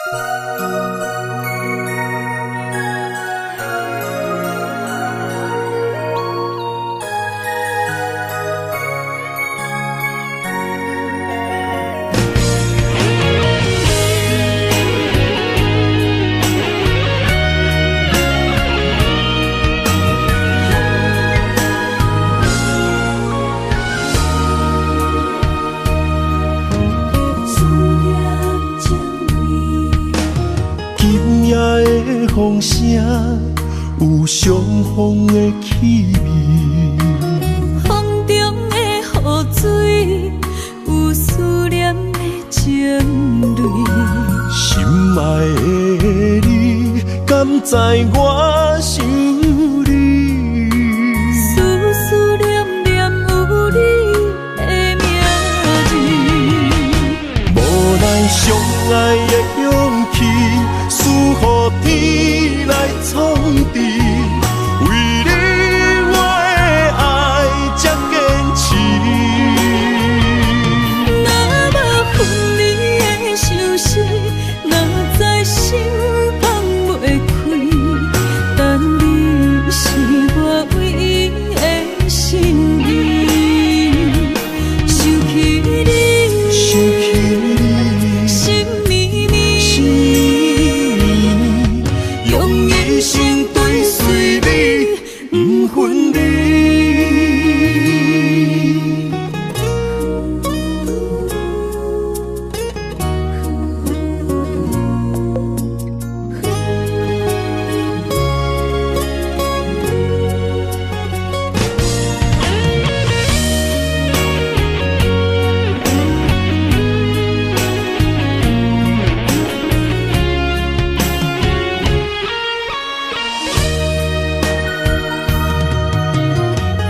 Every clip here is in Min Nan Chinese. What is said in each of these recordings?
思念情泪。今夜的風聲有傷風的氣味，風中的雨水有思念的情淚。心愛的你，敢知我想你？思思念念有你的名字。無奈相愛的勇氣，輸予天來創治。為你我的愛這堅持。若無分離的相思，哪知心放袂開。但你是我唯一的心意。想起你，想起你，心绵绵，心绵绵，用一生追隨你，不分離。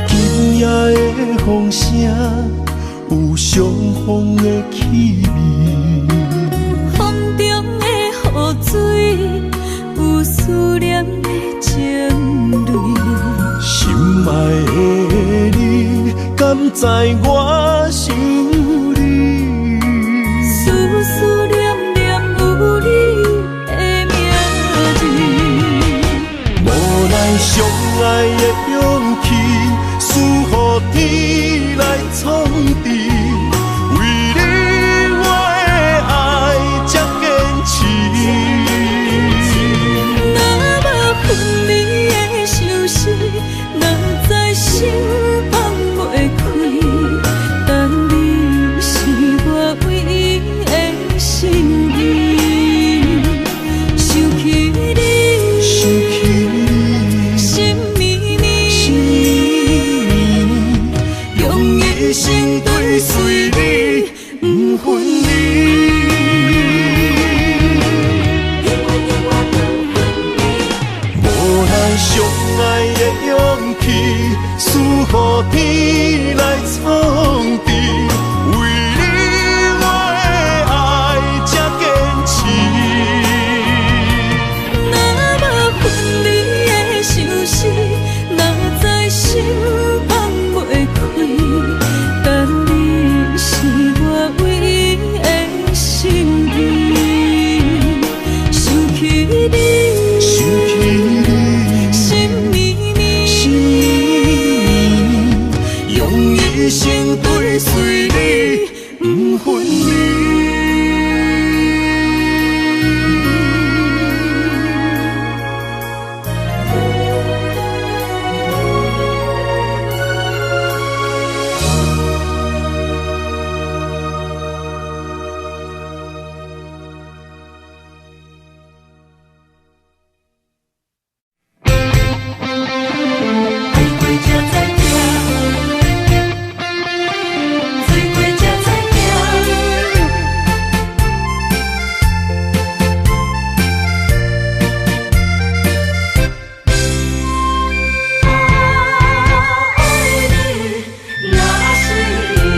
今夜的風聲有傷風的氣味，風中的雨水有思念的情淚。心愛的你，敢知我想你？思思念念有你的名字。無奈相愛的勇氣，輸予天來創治。為你我的愛這堅持。若無分離的相思，哪知心放袂開。但你是我唯一的心意。想起你，想起你，心绵绵，心绵绵，用一生追隨你，不分離。無奈相愛的勇氣，輸予天來創治。為你我的愛這堅持。若無分離的相思，哪知心放袂開。但你是我唯一的心意。想起你，想起你，心绵绵，心绵绵，用一生追隨你，不分離。愛過才知疼，醉過才知疼。愛你若是命。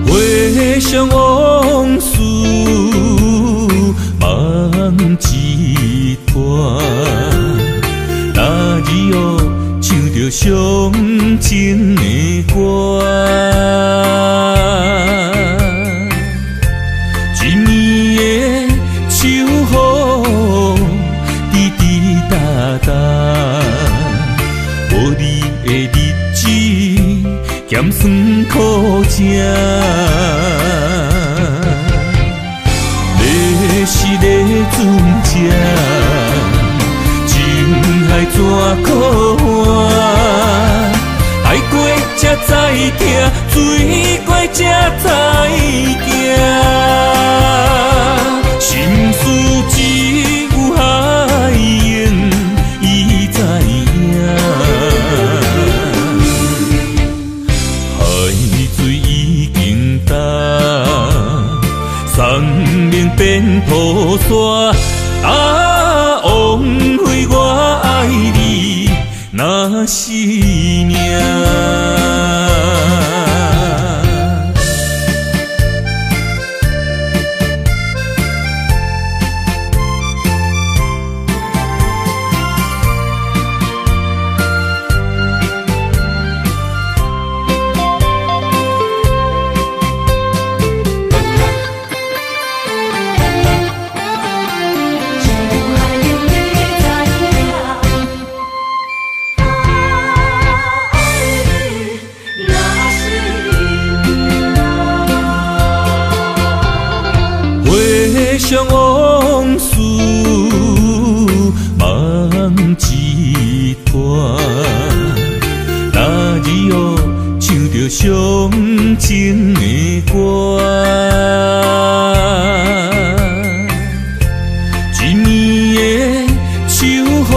回想往事，梦一段。那日哦，唱著伤情的歌。酸苦食。你是咧船只，情海怎苦换？爱过才知疼，水过才知行。心事只有海鹰伊知影。海水已经干，山明变土沙。啊，枉费我爱你，若是命。回想往事，梦一团。那日哦，唱著伤情的歌，一暝的秋雨，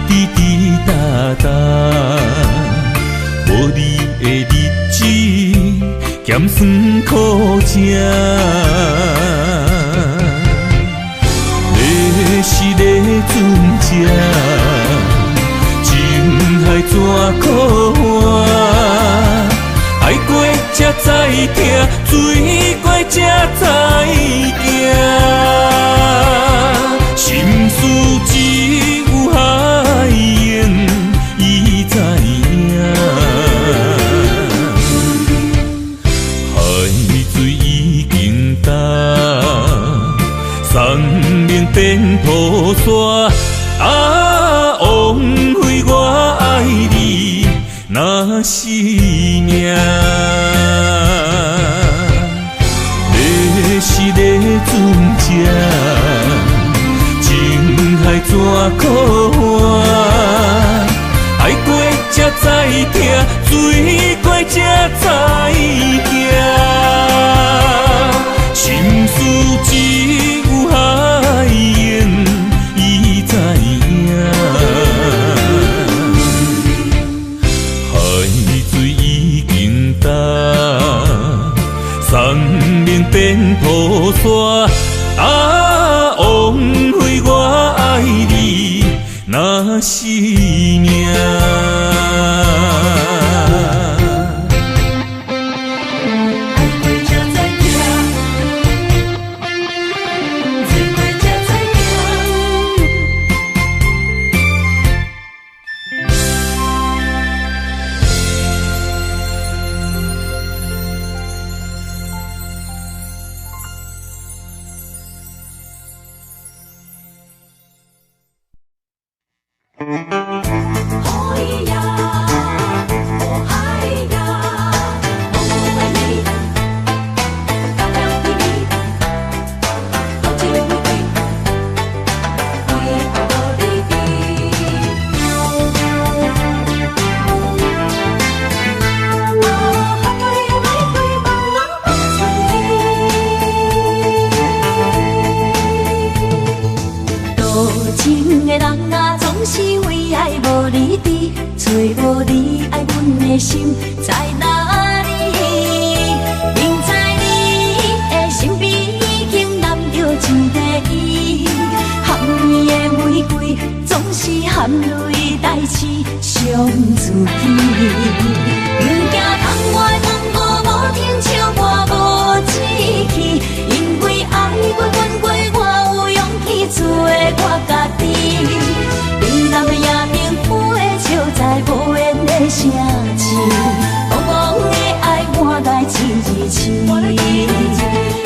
滴滴答答，无你的日子，咸酸苦食。你是咧船只，情海怎苦换？爱过才知疼，水过才知行。心事只有海鹰伊知影。海水已经干，山明变土沙。啊，枉费我爱你，若是命。你是咧船只，情海怎苦换？爱过才知疼，水过才知行。心事只有海鹰伊知影。海水已经干，山明变土沙。啊，枉费我爱你，若是命。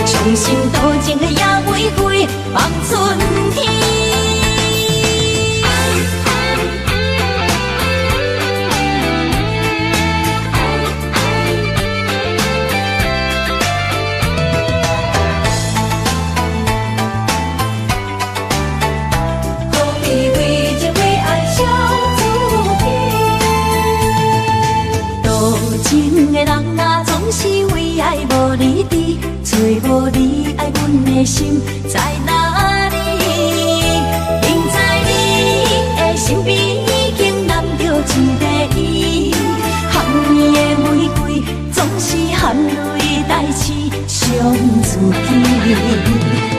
伤心多情的野玫瑰放春天。情的人啊，總是為愛無理智，揣無你愛阮的心在哪裡？明知你的身邊已經攬著一個伊，含甜的玫瑰總是含淚代志傷自己。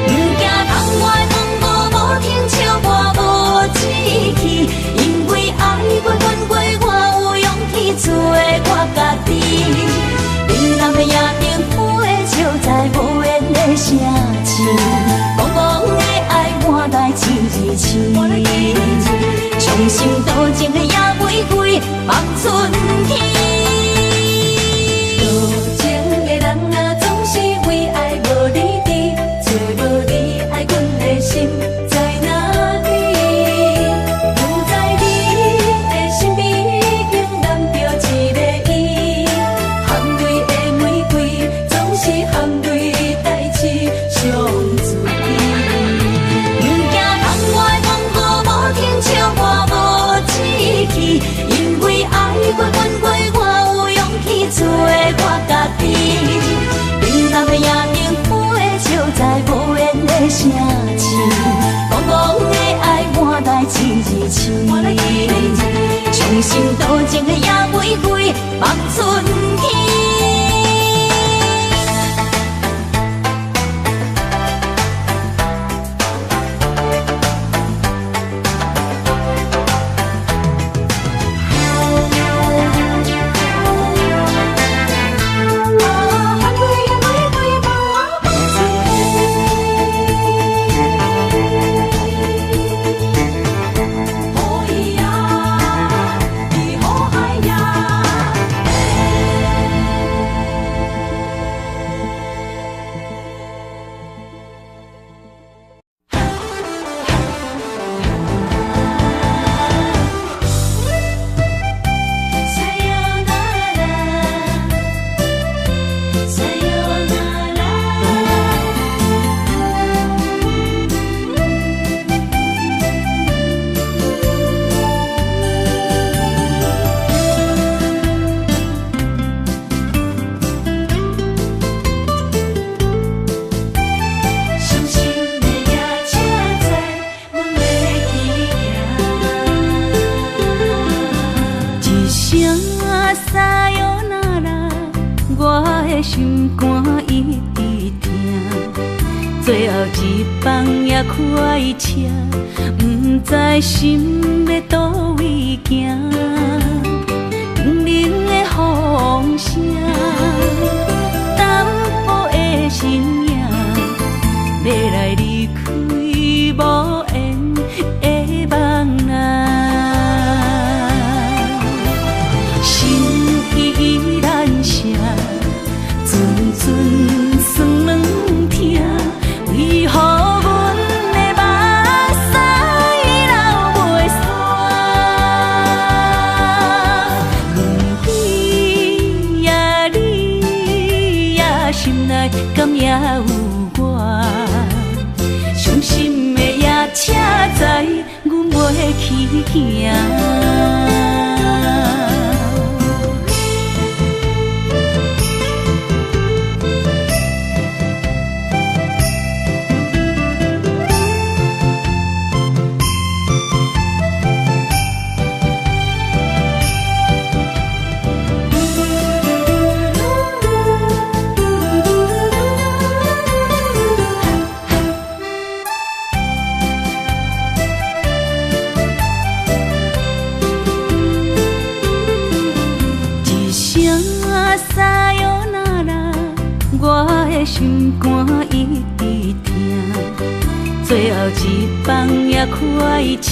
毋驚窗外風雨無停，笑我無志氣，因為愛過怨過，我有勇氣做我家己。冷暗的夜燈飛笑在無緣的城市，茫茫的愛換來痴痴，傷心多情的野玫瑰放春天。多情的人啊，總是為愛無理智，揣無你愛阮的心在哪裡？不知你的身邊已經攬著一個伊，含淚的玫瑰總是含淚代志傷自己。毋驚窗外風雨無停，笑我無志氣，因為愛過怨過，我有勇氣做我家己。冷暗的夜燈飛笑在無緣的城市，茫茫的愛換來痴痴，傷心多情的野玫瑰放春天。心肝一直疼，最後一班也快車，毋知心欲佗位行。冷冷的風聲，淡薄的身影，欲來離開無緣的夢啊。心依難捨，陣陣酸軟疼，為何阮的目屎流袂煞？你呀你呀，心內敢也有我？傷心的夜車載，阮袂去行。心肝一直疼，最後一班也快車，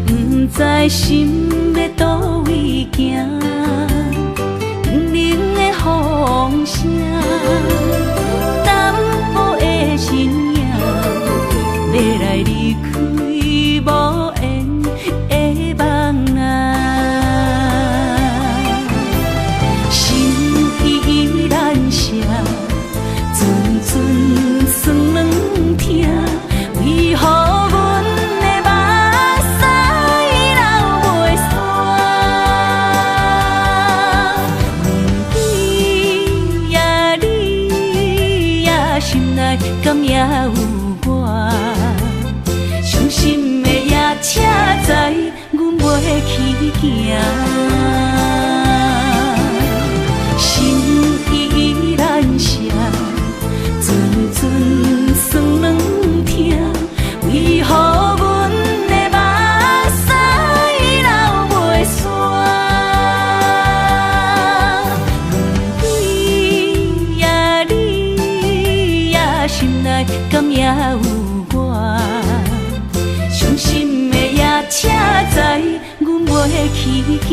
毋知心欲佗位行。冷冷的風聲，淡薄的身影，欲來離開無緣的夢啊。心依難捨，陣陣酸軟疼，為何阮的目屎流袂煞？內敢猶有我？傷心的夜車知阮袂去行，心意難捨，陣陣酸軟疼，為何阮的目屎流袂煞？你呀你呀，心內敢猶有我？傷心的夜車知阮袂去行。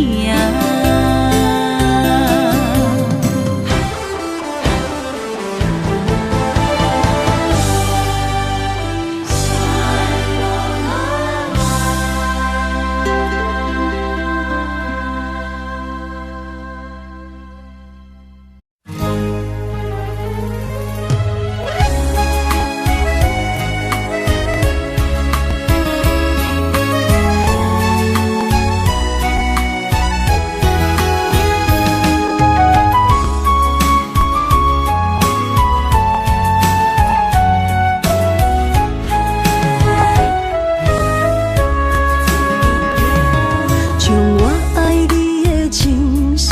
將我愛你的情深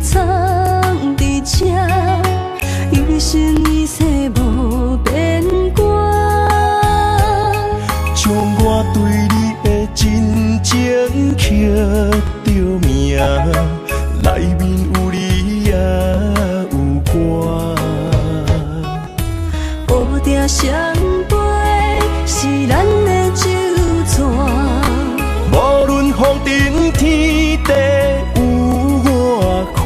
藏佇這，一生一世無變卦。將我對你的真情刻著名，內面有你也有我。烏蝶相飛是咱的酒紙。無論風塵天地有偌寬，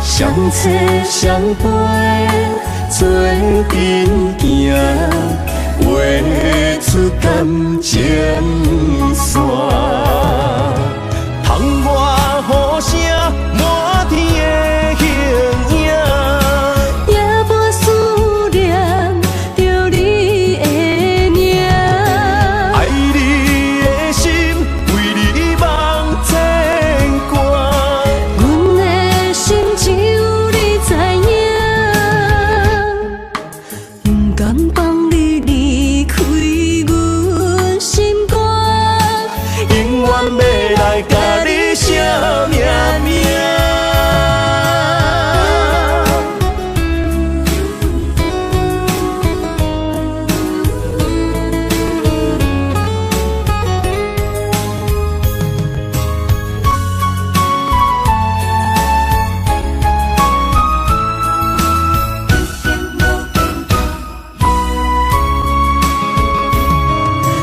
相找相陪做陣行，畫出感情線。窗外雨聲，滿天的形影。夜半思念著你的名。愛你的心，為你茫牽掛。阮的心只有你知影，不甘放你離開阮心肝。永遠欲來共你寫命名。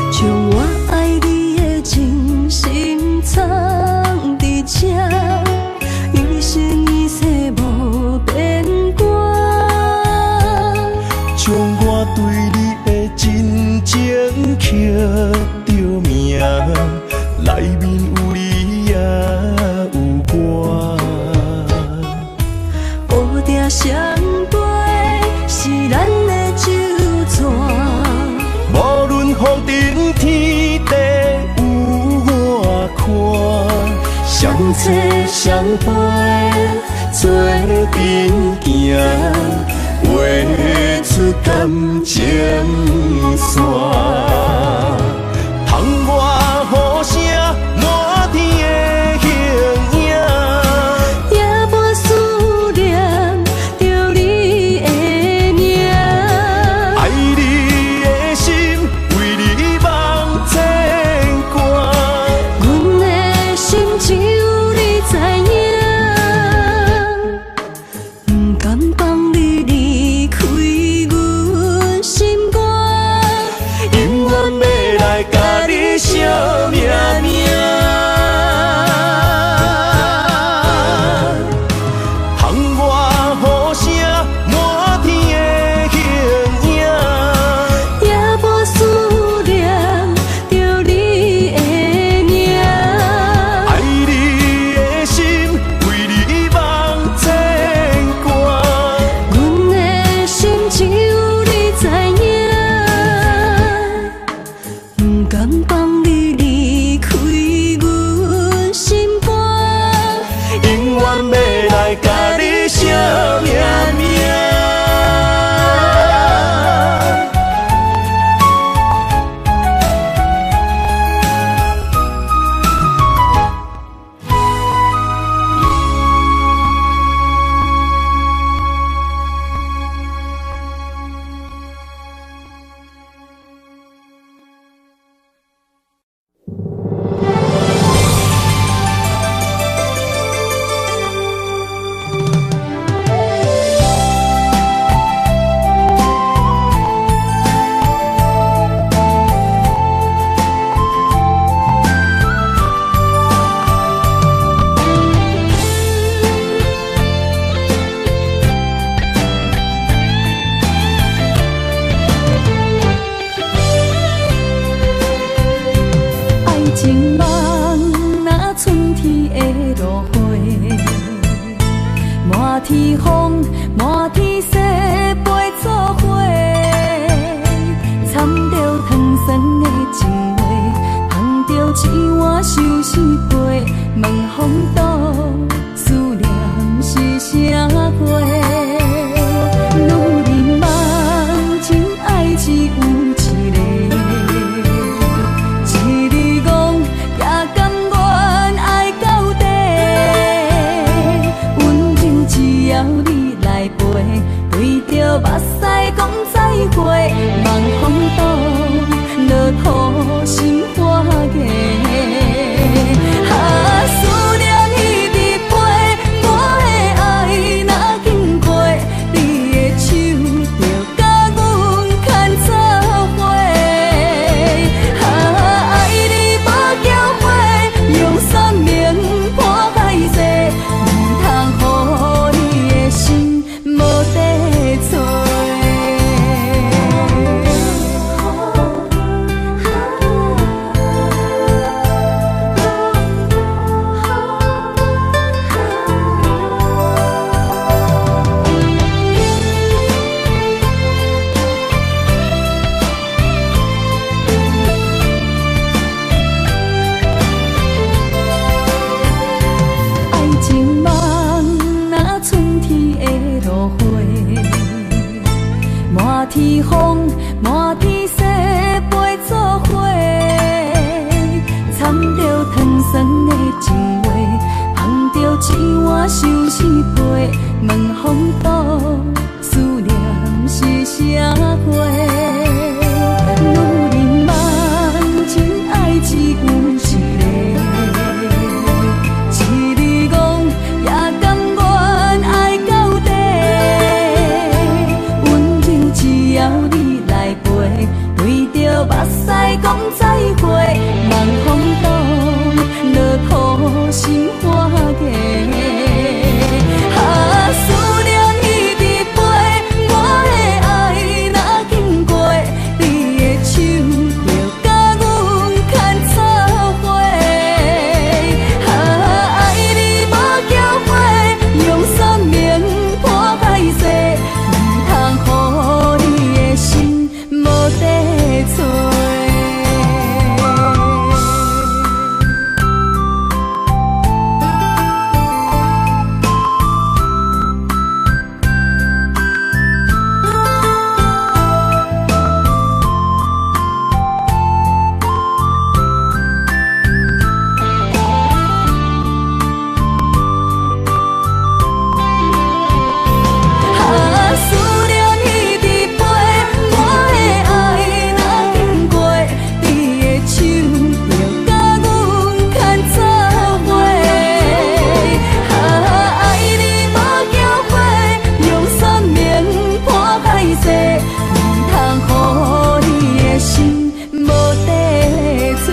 將我愛你的真心藏佇這，一生一世無變卦。將我對你的真情刻著名，內面有你也有我。烏蝶相飛是咱的酒紙。無論風塵天地有偌寬，相找相陪做陣行，畫出感情線。窗外雨聲，滿天的形影。夜半思念著你的名。愛你的心，為你茫牽掛。阮的心只有你知影，不甘放你離開阮心肝。永遠欲來共滿天風，滿天雪飛做伙，掺著糖酸的情話，捧著一碗相思杯，問風度思念是啥货？女人梦情愛只有一个，一日戇也甘願愛到底。温柔只要你來陪，對著目屎講再會，望風度落土心花芽。啊，思念一直飛，我的愛若經過，你的手就共阮牽做伙。啊，愛你無後悔，用生命破海誓，毋通予你的心無地揣。愛情夢若春天的落花，滿天風，滿天雪飛做伙，掺著糖酸的情話，捧著一碗相思杯，問風度思念是啥貨？女人夢情愛只有一個，一日戇也甘願愛到底。溫柔只要你來陪，對著目屎講再會，望風度落土心花芽。啊，思念一直飛，我的愛若經過，你的手就共阮牽做伙。啊，愛你無後悔，用生命破海誓，毋通予你的心無地揣。啊，思念一直飛，我的愛若經過，你的手就共阮牽做伙。啊，愛你無後悔，用生命破海誓，毋通予你的心無地揣。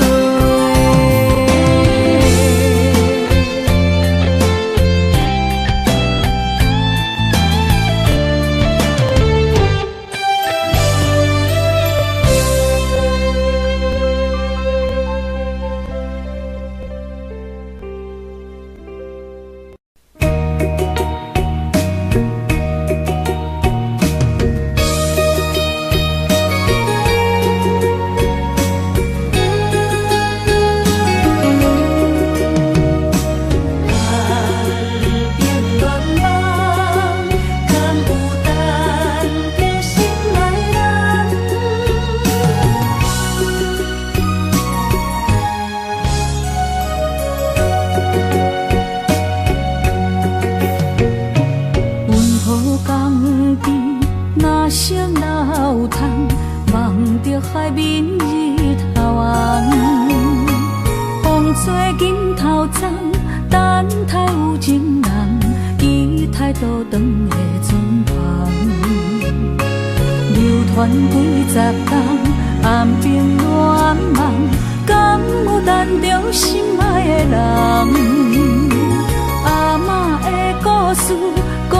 岸邊戀夢，敢有等著心愛人？阮好江边，若熟老虫，望著海面日頭紅。風吹鏡頭鬃，等待有情人，期待倒轉的船帆。流傳幾十冬，岸邊戀夢，敢有等著心愛的人？阿嬤的故事講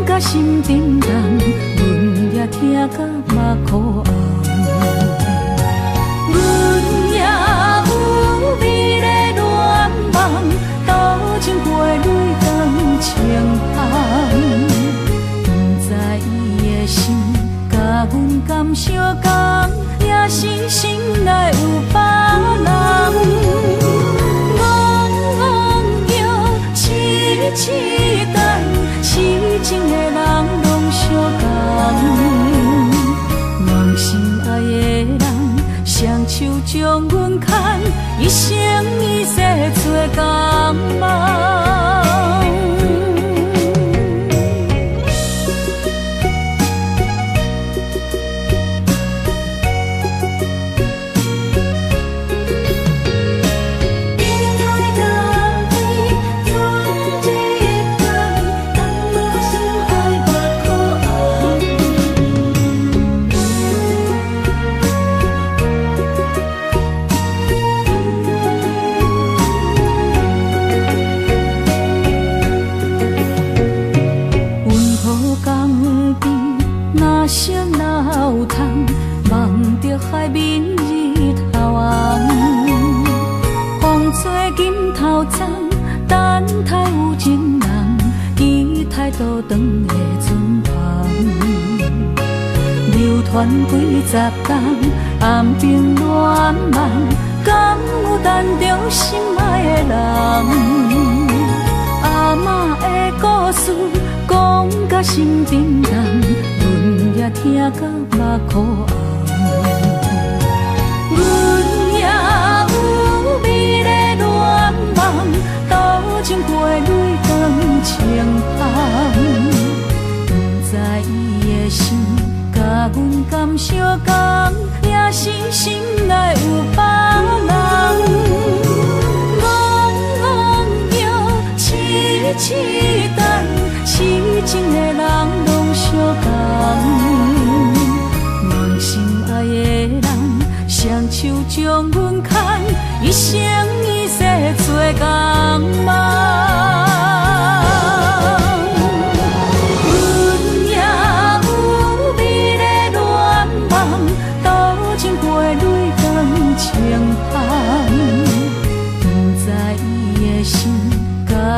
甲心沉重，阮也聽甲目眶紅。阮也有美麗願望，斗陣陪蕊當情香。情的人攏相仝。望心爱的人，双手將阮牽，一生一世做共夢。倒轉的船帆，流傳幾十冬，暗冰恋夢，敢有等著心愛的人？阿嬤的故事講甲心沉重，阮也聽甲目眶紅。阮也有美麗恋夢，多情過淚當情香。不知伊的心佮阮敢相仝，也是心內有別人。戇戇叫，痴痴等，痴情的人攏相仝。望心愛的人，雙手將阮牽，一生一世做共夢。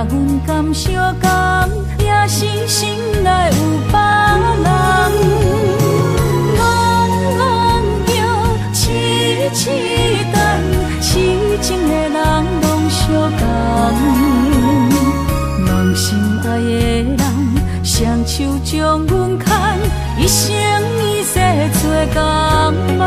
阮敢相仝，也是心內有別人。戇戇叫，痴痴等，痴情的人攏相仝。望心愛的人，雙手將阮牽，一生一世做共夢。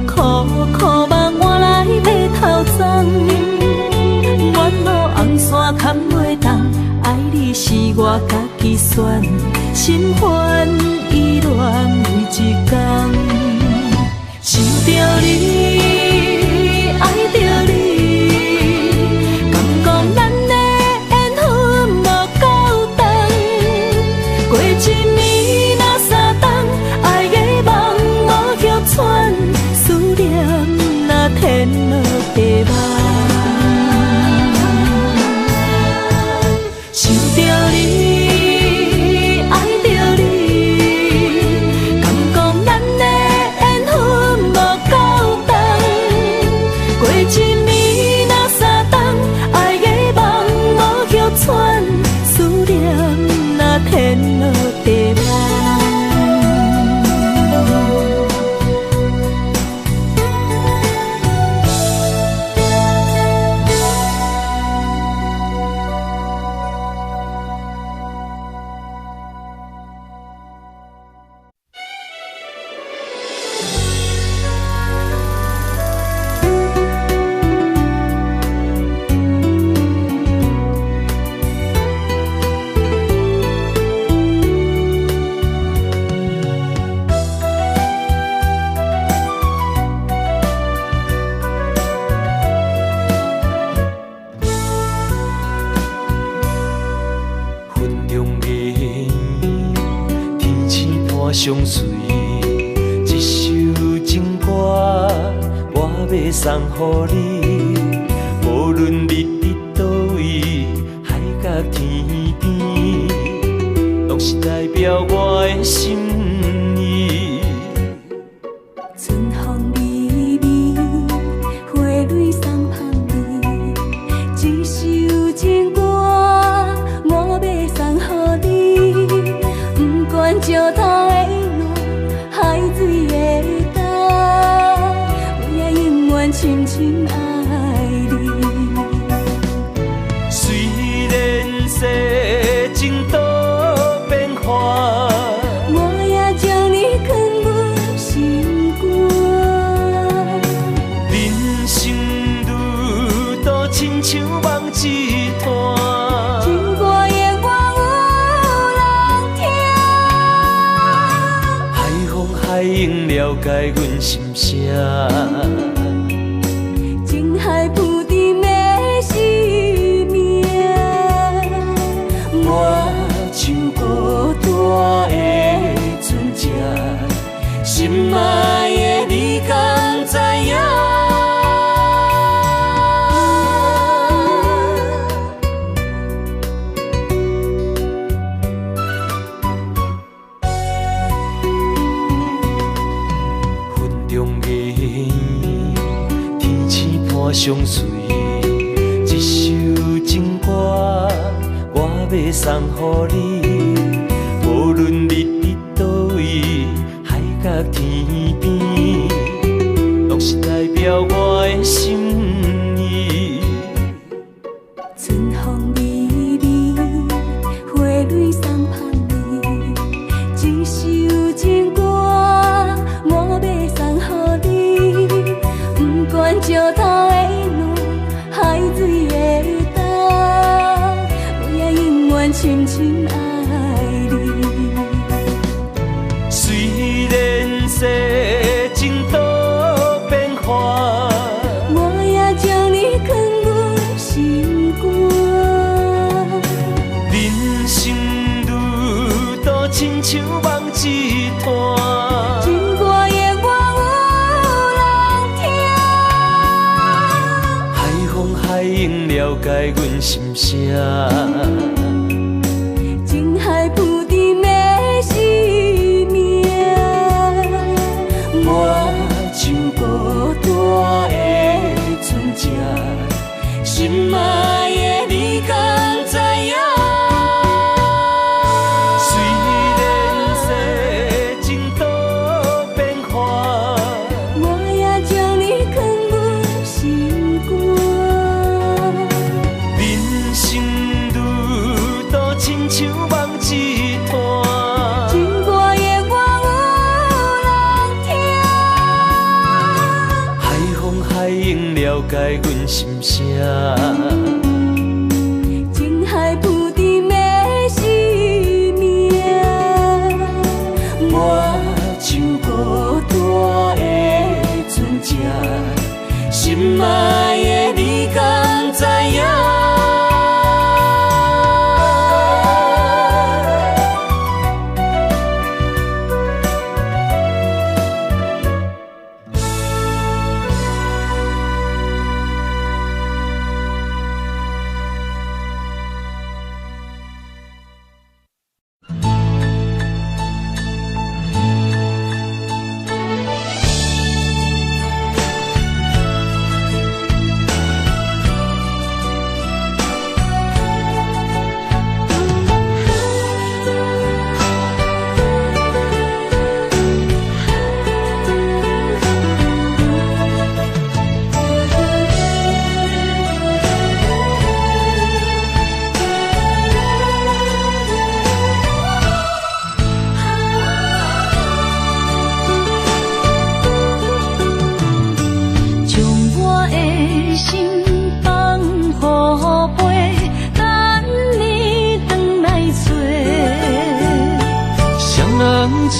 苦苦梦换来白头鬃，选，心烦意乱每一工。想著你，爱著你，感覺咱的緣分無夠長。過一暝若三冬，愛的夢無歇喘，思念若天落地網。想著你，愛著你，感覺咱的緣分無夠長。過一暝若三冬，愛的夢無歇喘，思念若天落地網。云中月暝，天星伴相随，一首情歌我欲送予你。无论你伫佗位，海角天边，拢是代表我的心意。春風微微，花蕊送芳味，一首情歌我欲送予你。不管石头会烂，海水会干，我也永远深深愛你。雖然世情多變化，我也將你囥阮心肝。人生路途親像夢一段。情歌永遠有人聽。海風海湧了解阮心聲。情海浮沉的生命，我像孤單的船隻，心愛的你敢知影？云中月暝，天星伴相隨，一首情歌我欲送予你。無論你佇佗位，海角天邊，攏是代表我的心意。春風微微，花蕊送芳味，一首情歌我欲送予你。不管石頭會爛，海水會干，我也永遠深深愛你。雖然世情多變化，我也將你囥阮心肝。人生路途親像夢一段。情歌永遠有人聽。海風海湧了解阮心聲。情海浮沉的生命，我像孤單的船隻，心愛的你敢知影？雖然世情多變化，我也將你囥阮心肝。人生路途親像夢一段。情歌永遠有人聽。海風海湧了解阮心聲。情海浮沉的生命，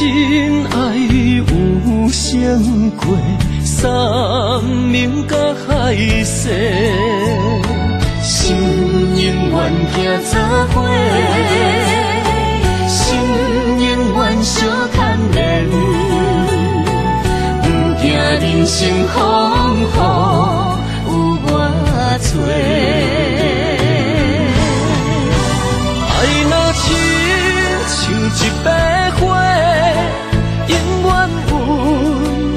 真爱有胜过山盟佮海誓，心永远行做伙，心永远相牵连，不惊人生风雨有偌济。爱若亲像一百花，永远温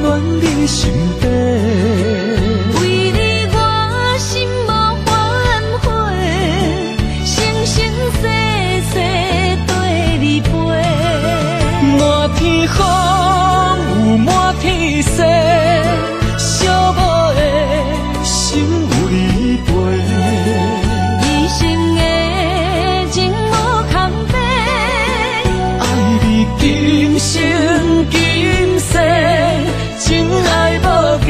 暖你心底。为你我心无反悔，生生世世缀你飞。满天风雨满天星，寂寞的心有你陪。一生的情无空白，爱你今生今世，真爱无假。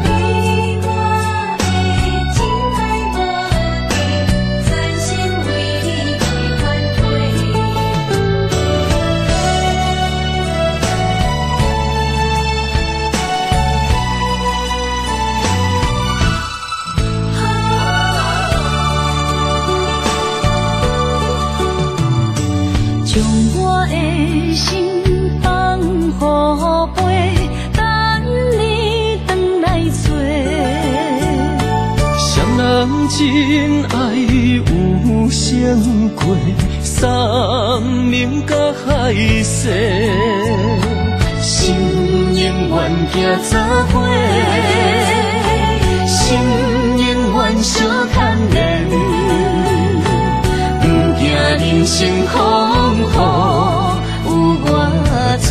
你我的情爱无价，全心为你袂反悔。将我的心放予飞，等你转来找。谁人真爱有胜过山盟佮海誓，心永远行做伙，心永远相牵连，不惊人生风雨有偌济。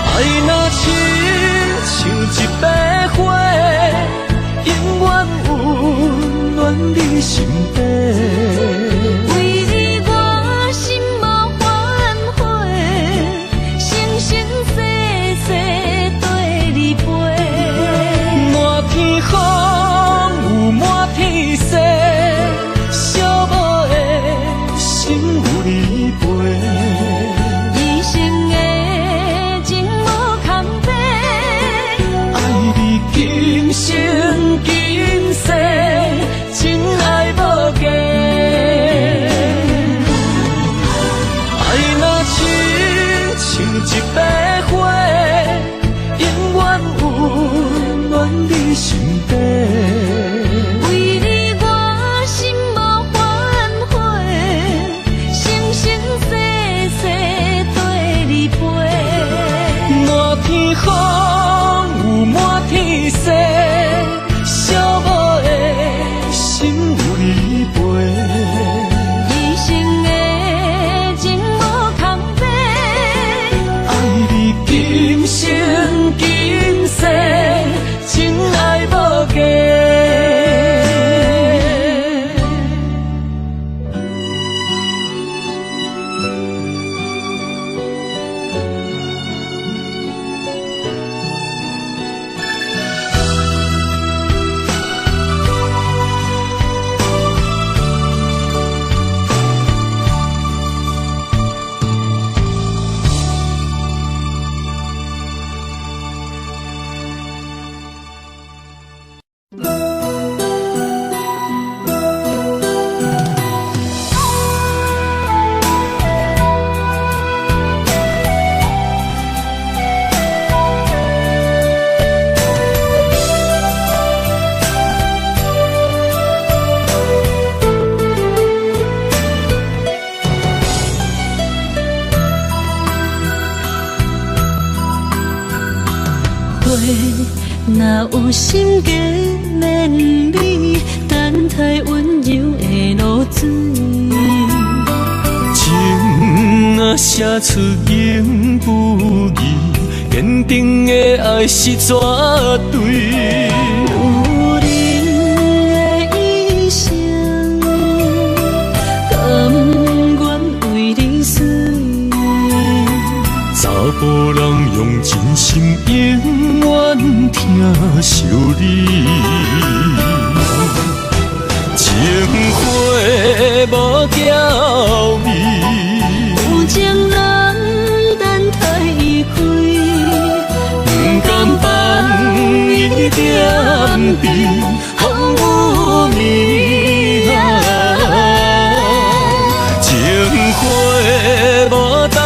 爱若亲像一百花，永远温暖你心底。为你我心无反悔，生生世世缀你飞。满天风雨满天星，寂寞的心有你陪。一生的情无空白，爱你今生今世，真爱无假。爱若亲像一百花，永远温暖你心底。为你我心无反悔，生生世世缀你飞。满天风雨满天星，寂寞的心有你陪。一生的情无空白，爱你今生今世，真爱无假。花若有心加绵美，等待温柔的露水。情若写出言不义，坚定的爱是绝对。有人的一生，甘愿为你死。心永远疼惜你。情花无娇味，有情人等待伊开，不甘放伊踮伫风雨暝。情花无代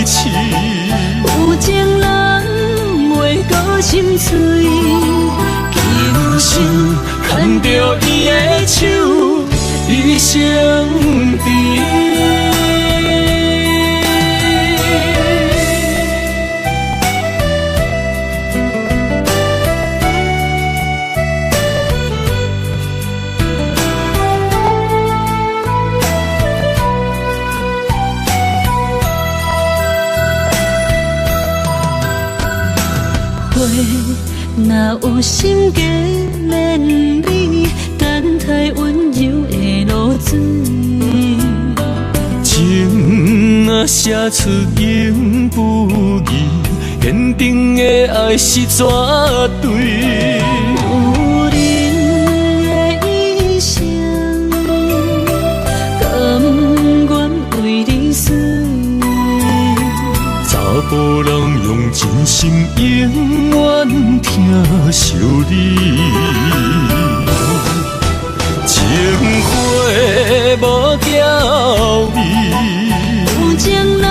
志，有情人袂阁心碎，今生牵著伊的手，一生甜。花若有心加勉你，等待温柔的露水。情若写出永不移，坚定的爱是绝对。有人的一生，甘愿为你死。查埔人用真心永远疼惜你。情花无娇味，有情人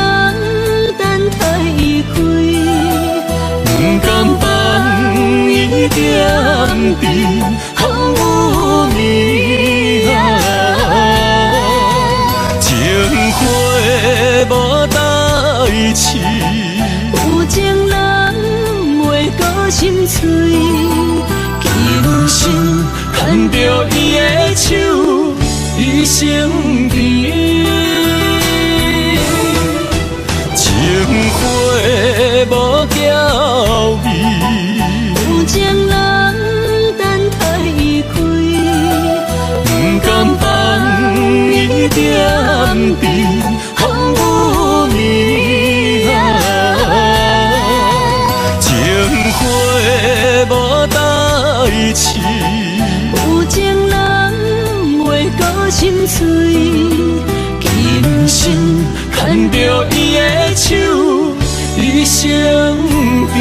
等待伊开，不甘放伊踮伫风雨暝。情花无代志，有情人袂阁心碎，今生牵著伊的手，一生甜。情花无娇味，有情人等待伊开，不甘放伊踮伫风雨暝。情花无代志，有情人袂阁心碎，今生牵著伊的手，一生甜。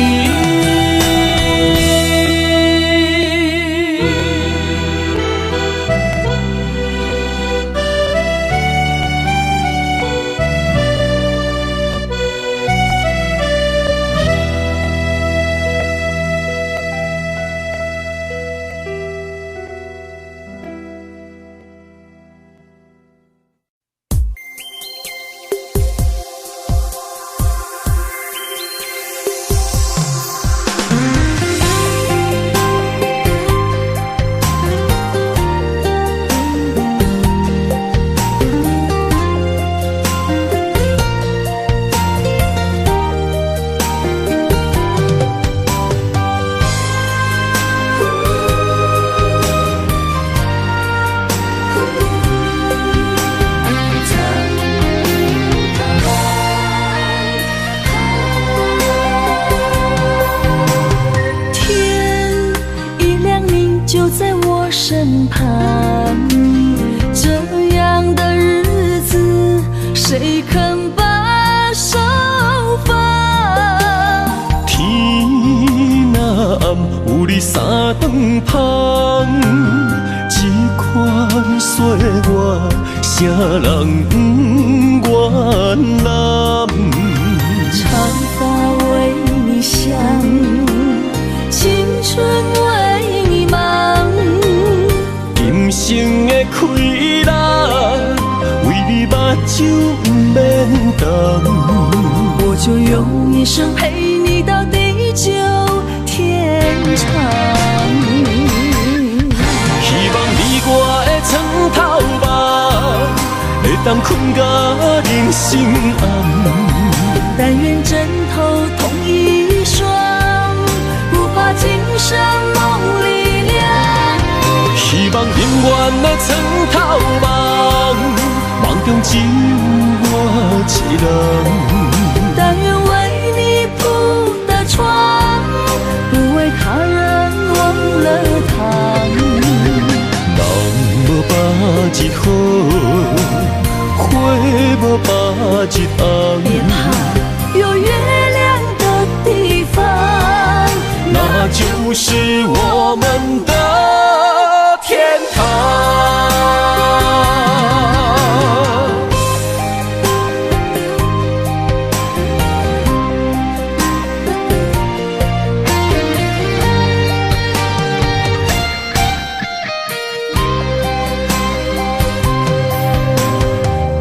身旁，这样的日子，谁肯把手放？天若暗，有你三顿芳，这款岁月，啥人不愿揽？长发为你香，青春为你忙。今生的快乐，为你目睭不免动。我就用一生陪你到地久天长。希望你我的床头梦，会当困到人生暗。但愿枕头同一双，不怕今生梦里凉。希望永远的床头梦，梦中只有我一人。但愿为你铺的床，無百日紅。別怕，有月亮的地方，那就是我們的天堂。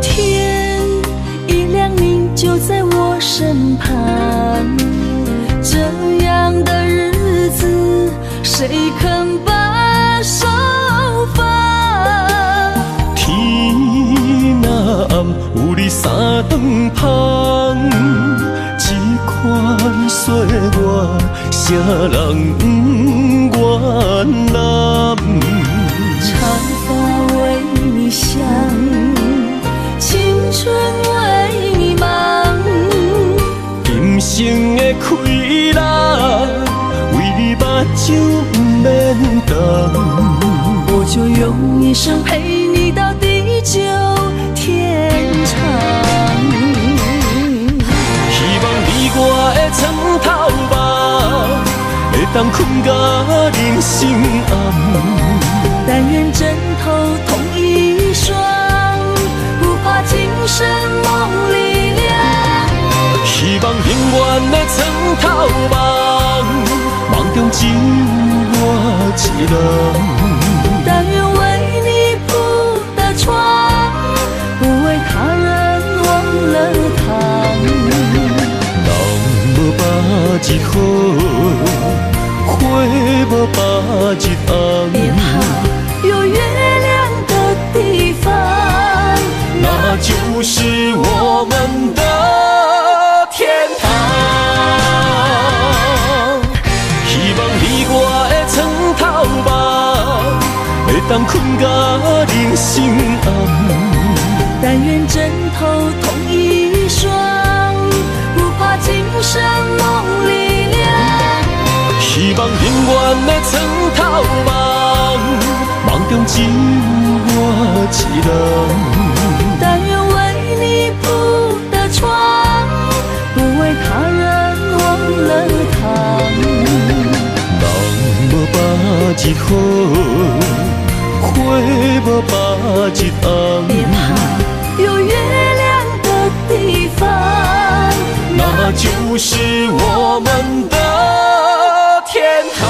天一亮，你就在我身旁，這樣的日子，誰肯把手放？天若暗，有你三頓芳，這款歲月，啥人不願攬？長髮為你想，青春為你忙，今生的快樂，為你目睭不免動。我就用一生陪你到地久天長。希望你我的床頭夢，會當睏到人生暗。但願枕頭同一雙，不怕今生夢裡涼。希望永遠的床頭夢，夢中只有我一人。但願為你鋪的床，不為他人忘了躺。人無百日好，花無百日紅。別怕，有月亮的地方，那就是我們的天堂。希望你我的床頭夢，會當睏到人生暗。但願枕頭同一雙，不怕今生夢裡涼。希望永遠的床頭夢，夢中只有我一人。但願為你鋪的床，不為他人忘了躺。人無百日好，花無百日紅。別怕，有月亮的地方，那就是我們的天堂。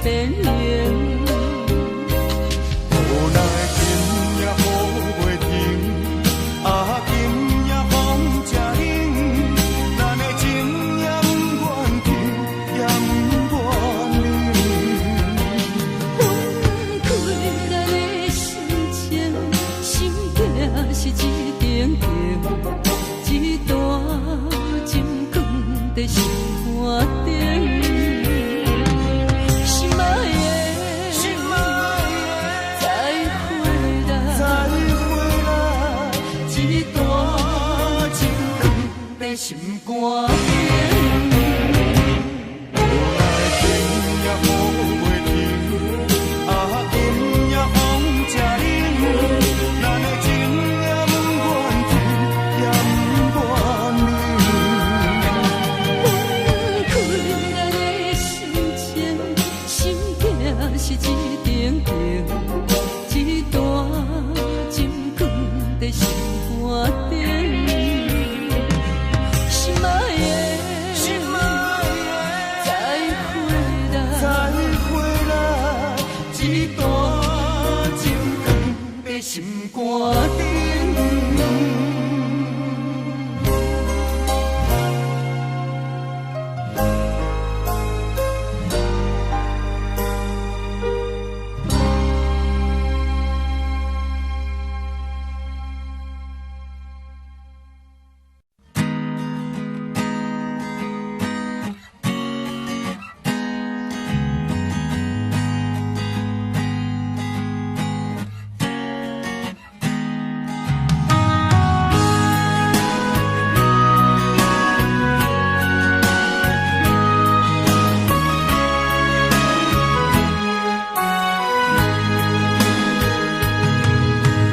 變形。無奈今夜雨袂停，啊今夜風正興，咱的情也毋願停，也毋願冷。分開咱的心情，心痛是一定情，一段情囥佇心肝頂。心愛的，心愛再會啦，的，再會啦，一段情囥佇心肝頂。無奈今夜雨袂停，啊今夜風正興，咱的情也毋願停，也毋願冷。分開咱的心情，心痛是一定情，一段情囥佇心肝頂。心愛的，心愛的，再會啦，再會啦，一段情囥佇心肝頂。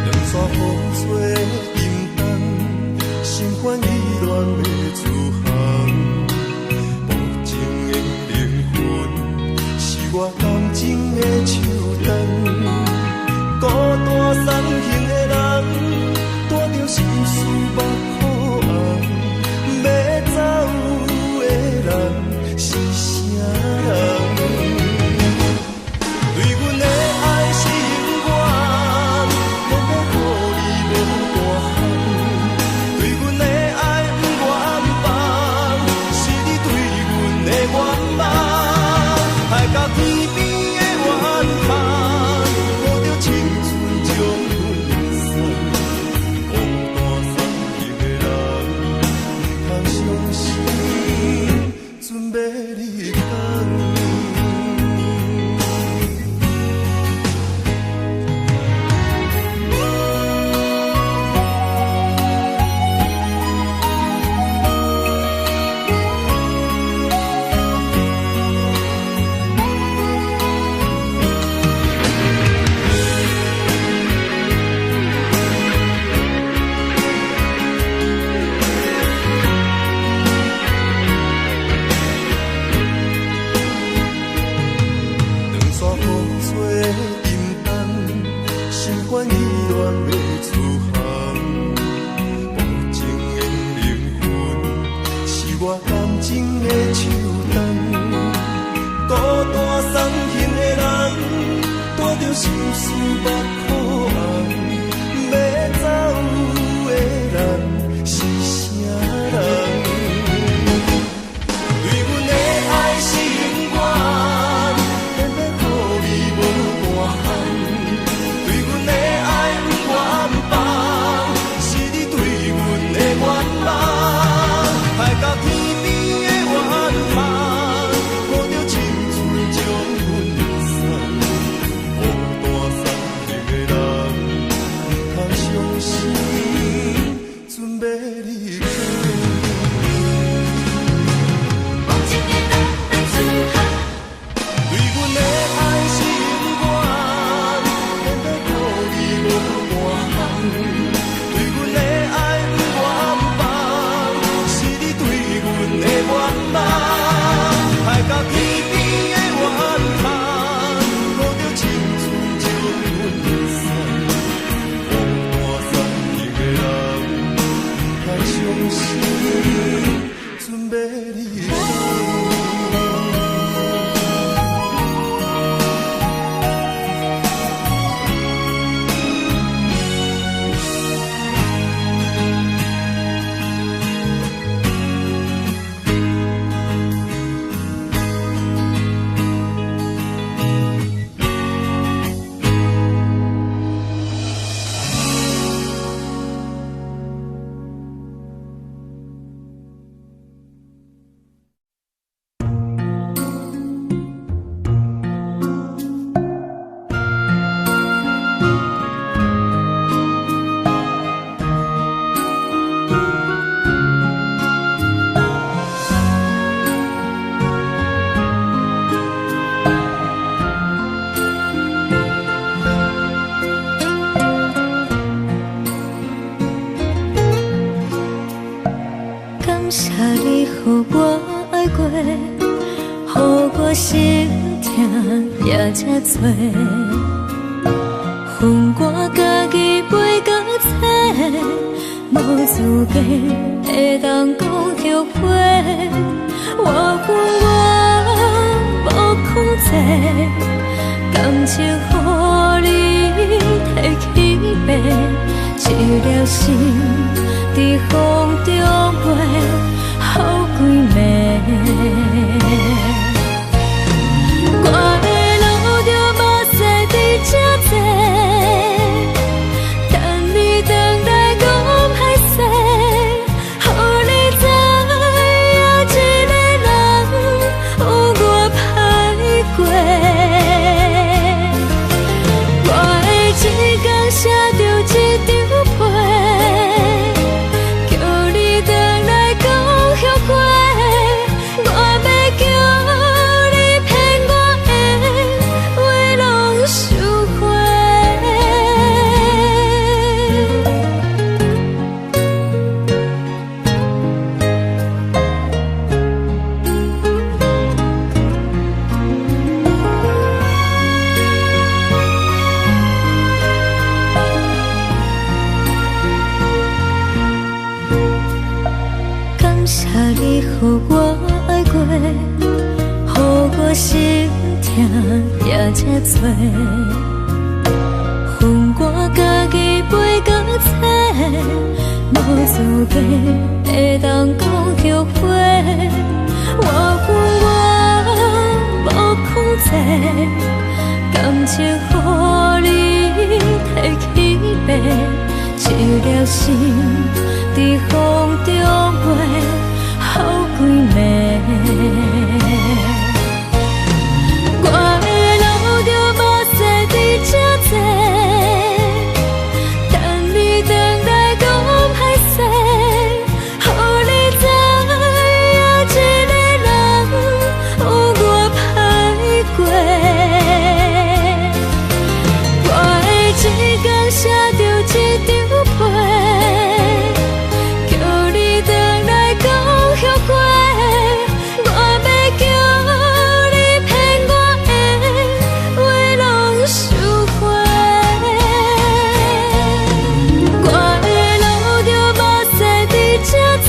長沙風吹沉重，心煩意亂欲自航。無情的靈魂，是我感情的樹洞。孤單送行的人，帶著心事目苦紅。欲走的人是啥人？對阮的愛是永遠，免欲顧慮無大項。對阮的愛毋願放，是你對阮的願望。海角天邊的遠航，抱著青春將阮送。孤單送行的人，毋通傷心，準欲離港。長沙風吹沉重，心煩意亂欲自航。無情的靈魂，是我感情的樹洞。孤單送行的人，帶著心事目苦紅。欲走的人是啥人？對阮的愛是永遠，免欲顧慮無大項。對阮的愛毋願放，是你對阮的願望。海角天邊的遠航，抱著青春將阮送。孤單送行的人，心疼也這多。分我家己飞到册，無資格會當講後悔。我分我無控制，感情予你提去爬，一粒心佇風中飛，好幾暝。我會流著目屎佇這坐，等你轉來講歹勢，予你知影一个人有偌歹過。我會一工寫著一張批，叫你轉來講後悔，我欲叫你騙我的話攏收回。感謝你予我愛過，予我心疼也這多。分我家己飛到冊，無資格會當講後悔。我分我無控制，感情予你提去爬，一粒心佇風中飛，好幾暝。我會流著目屎佇這坐，等你轉來講歹勢，予你知影一個人有偌歹過。我會一工寫著一張批，叫你轉來講後悔，我欲叫你騙我的話攏收回。我會流著目屎佇這坐，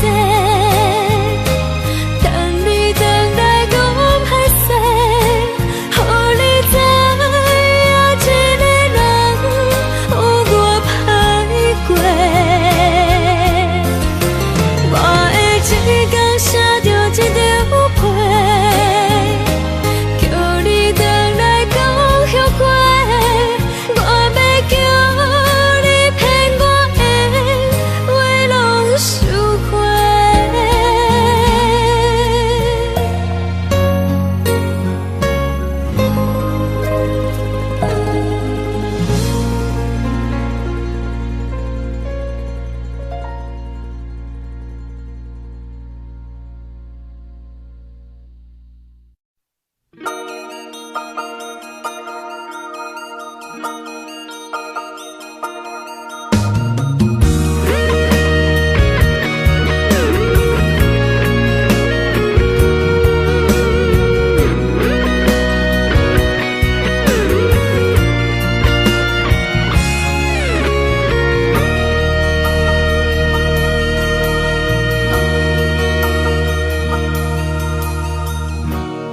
等你轉來講歹勢，予你知影一個人有偌歹過。我會一工寫著一張批，叫你轉來講後悔，我欲叫你騙我的話攏收回。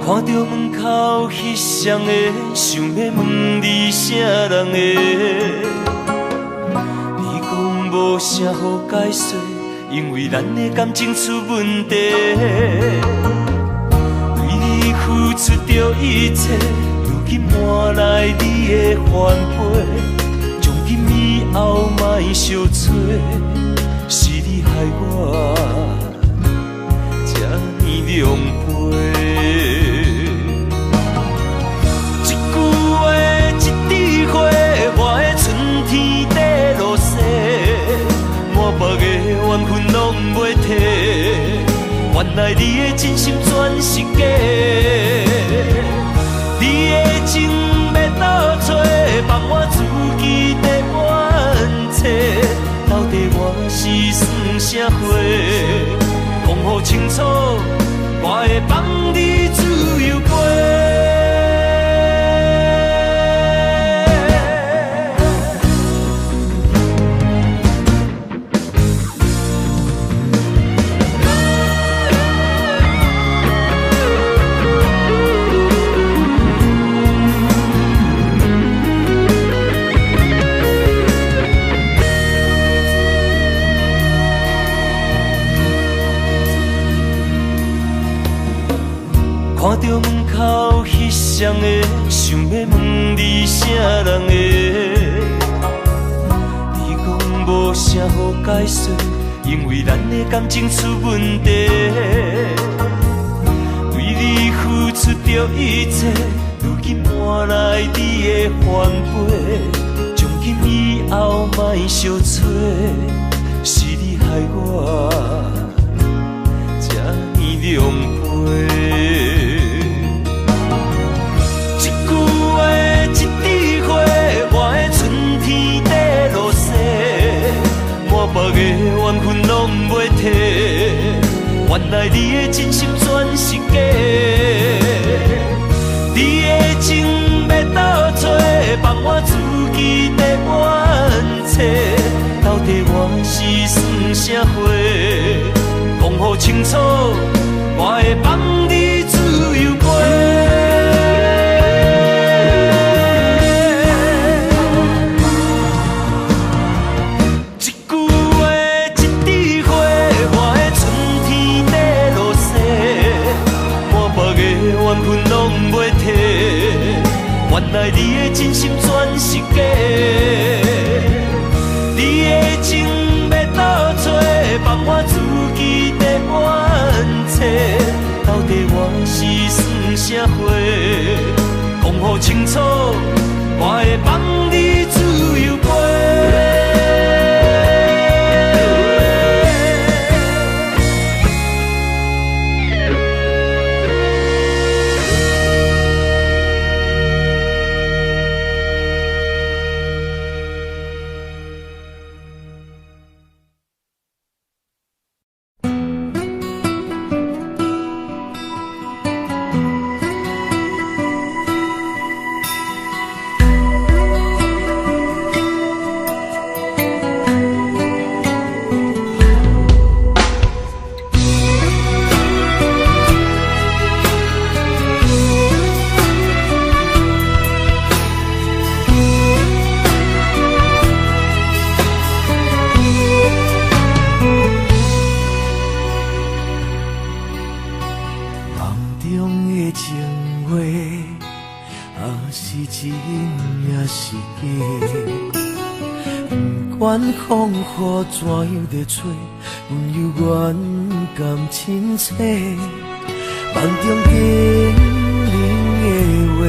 看著門口彼雙个，想欲問你啥人的？你講無啥好解說，因為咱的感情出問題。對你付出著一切，如今換來你的反背。從今以後莫相揣，是你害我這呢狼狽。一句話，一枝花，我的春天底落雪，滿腹的怨恨攏袂提，原來你的真心全是假。你的情欲倒揣，放我自己在怨册，到底我是算啥货？講予清楚，我會放你自由飛。双个，想欲问你啥人的？你讲无啥好解释，因为咱的感情出问题。为你付出著一切，如今换来你的反背。从今以后莫相揣，是你害我这呢狼狈。一句话，一枝花，我的春天在落雪，满腹的怨恨拢袂提，原来你的真心全是假。你的情欲倒揣，放我自己在怨册，到底我是算啥货？讲予清楚，我会放你自由飞。一句话，一枝花，我的春天在落雪，满腹的怨恨拢袂提，原来你的真心全是假。你的情欲倒揣，放我自己在怨册，到底我是算啥货？讲予清楚，我会放你自由飞。风雨怎样在吹，阮犹原甘凊彩。梦中叮咛的话，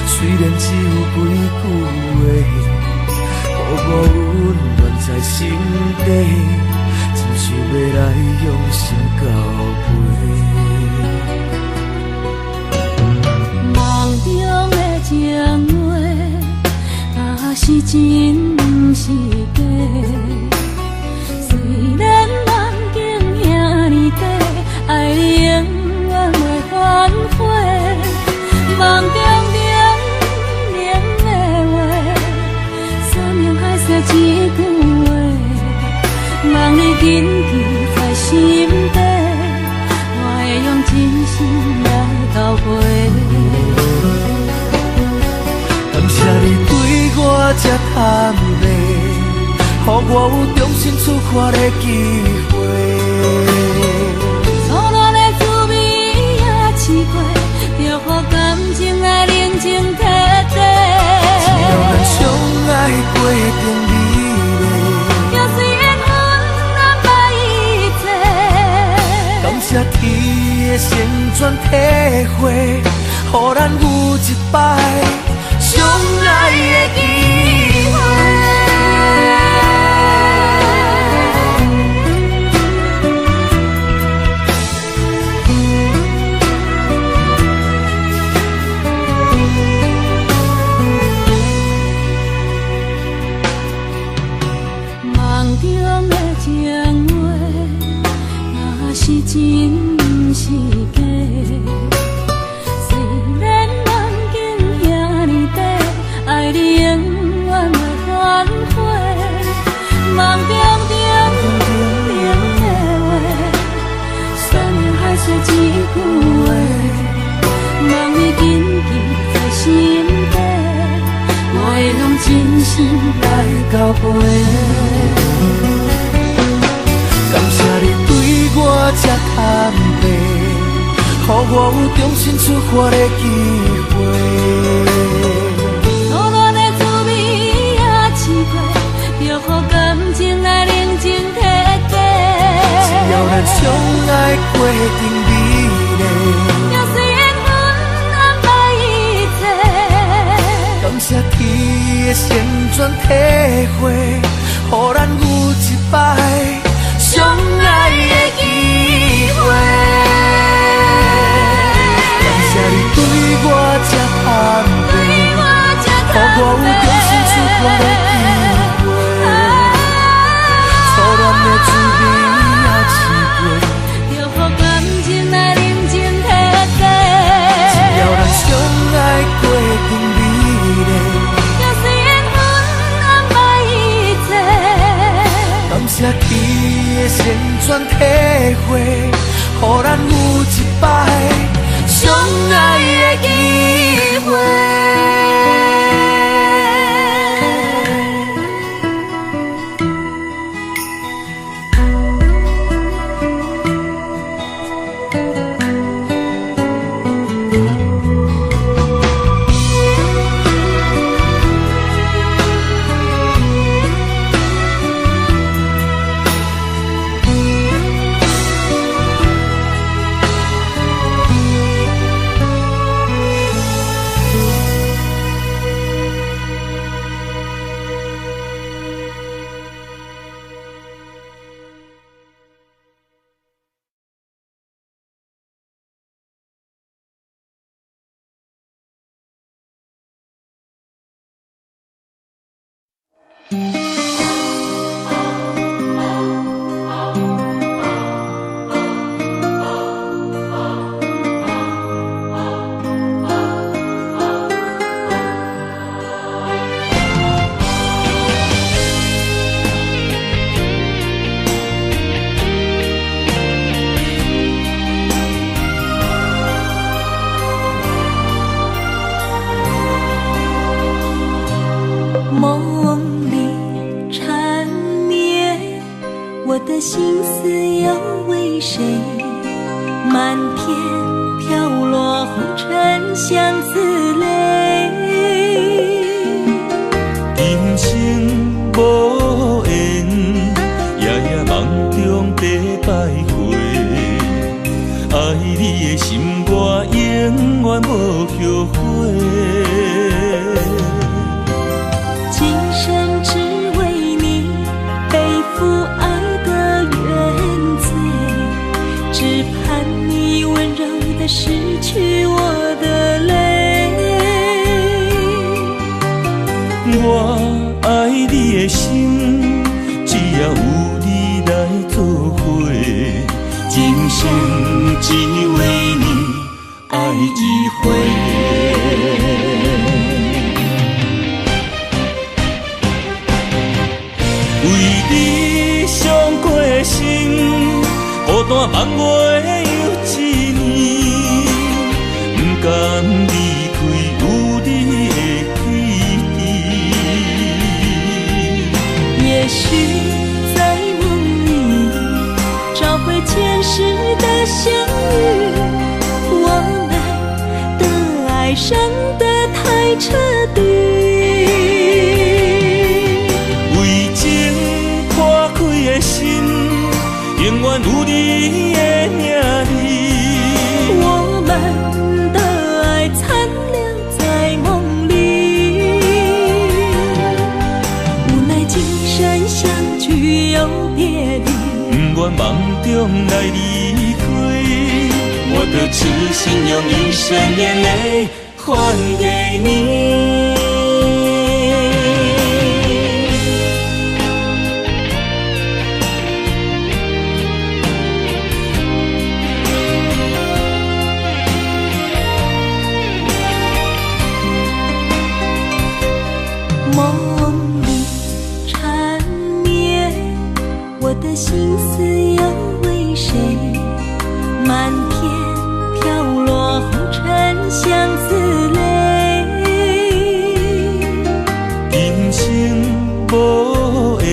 虽然只有几句话，予我温暖在心底，真想欲来用心交陪。梦中的情话，若是真，不是假。虽然梦境遐呢短，爱你永远袂反悔。梦中叮咛的话，山盟海誓一句话，望你谨记在心底，我会用真心来交陪。感谢你对我这坦白，予我有重新出发的机会。初恋的滋味也试过，祝福感情来冷静彻底。只要咱相爱过程美丽，就是缘分安排一切。感谢天的成全体会，予咱有一摆相爱的机会。梦中的情话，若是真，不是假。虽然梦境遐呢短，爱你永远袂反悔。梦中叮咛的话，山盟海誓一句话，望你谨记在心底，我会用真心来交陪。感谢你对我这坦白，予予我有重新出发的機會。初戀的滋味也試過，祝福感情來冷靜徹底。只要咱相愛過程美麗，就算緣分安排一切。感謝天的旋轉體會，予咱有一擺相愛的機會。感謝你對我這坦白，予我有重新出發的機會。初戀的滋味也試過，祝福感情來冷靜徹底。只要咱相愛過程美麗，就算緣分安排一切。感謝天的旋轉體會，予咱有一擺相愛的機會。夢裡纏綿，我的心思又為誰？漫天飄落紅塵相思淚。今生無緣，夜夜夢中在徘徊。愛你的心，我永遠無後悔。今生只為你背負愛的原罪，只盼你溫柔地拭去我的淚。我愛你的心，只要有你來作伙，今生只為你愛一回。為你傷過心，孤單望月又一年，不甘離開有你的基地。也許在夢裡找回前世的相遇，我們的愛傷得太徹底。為情破開的心，永遠有你的名字。我們的愛殘留在夢裡，無奈今生相聚又別離。不願夢中來離開，我的痴心用一生眼淚還給你。夢裡纏綿，我的心思又為誰？漫天飄落紅塵相思淚。今生無緣，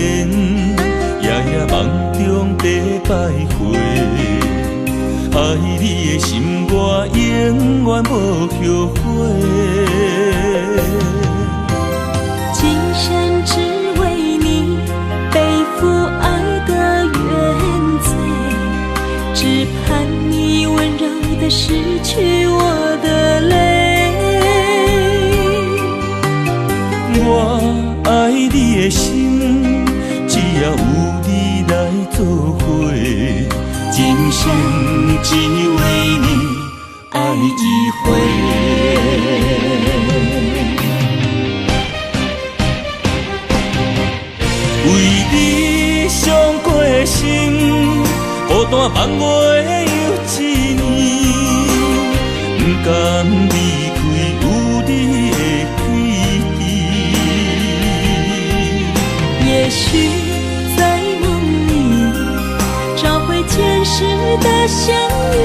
夜夜夢中在徘徊。愛你的心，我永遠無後悔。今生只為你背負愛的原罪，只盼你溫柔地拭去我的淚。我愛你的心，只要有你來做伙，今生只為你愛一回。為你傷過心，孤單放月又一年，不甘離開有你的基地。也許在夢裡找回前世的相遇，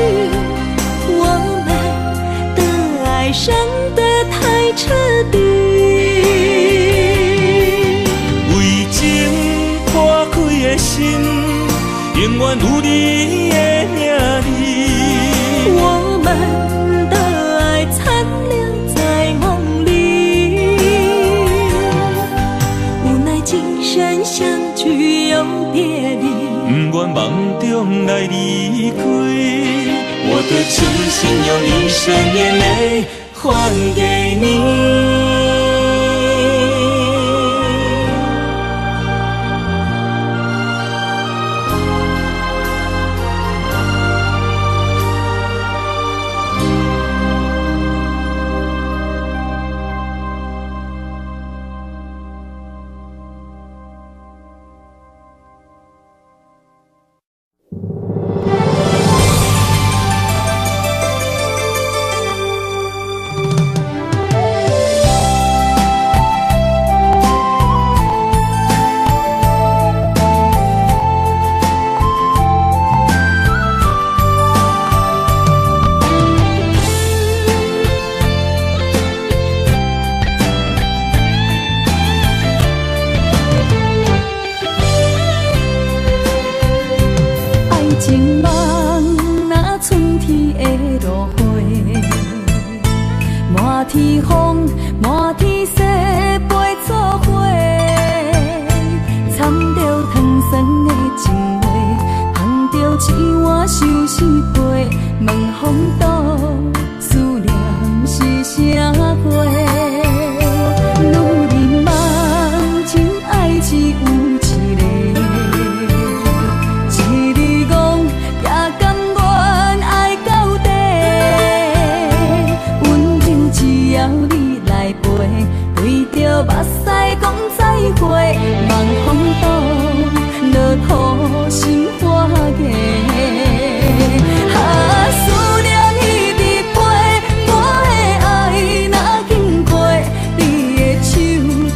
我們的愛傷得太徹底。為情破開的心，永遠有你的名字。我們的愛殘留在夢裡，無奈今生相聚又別離。不願夢中來離開，我的痴心用一生眼淚還給你。情夢若春天的落花，滿天風，滿天雪，飞做伙，掺著糖酸的情話，捧著一碗相思杯，問風度思念是啥货？女人梦情愛只有一个。一字戇也甘願愛到底，溫柔只要你來陪，對著目屎講再會，望風度落土心花芽。啊，思念一直飛，我的愛若經過，你的手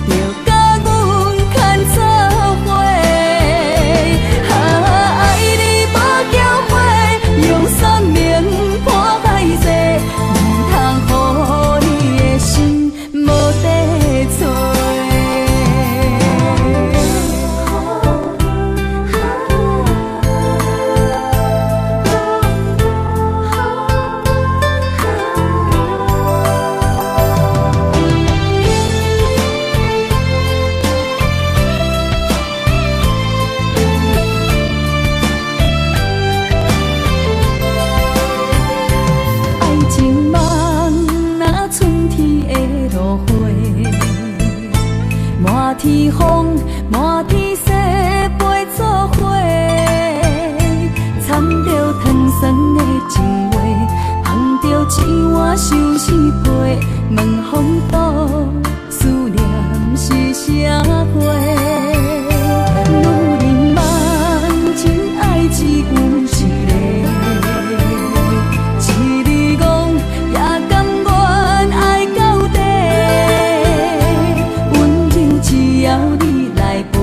就共阮牽做伙。啊，愛你無後悔，用生命破海誓，毋通予你的心無地揣。愛情夢若春天的落花，滿天風，滿天雪，飛做伙，掺著糖酸的情話，捧著一碗相思杯，問風度思念是啥貨？女人夢情愛只有一個。一字戇也甘願愛到底，溫柔只要你來陪，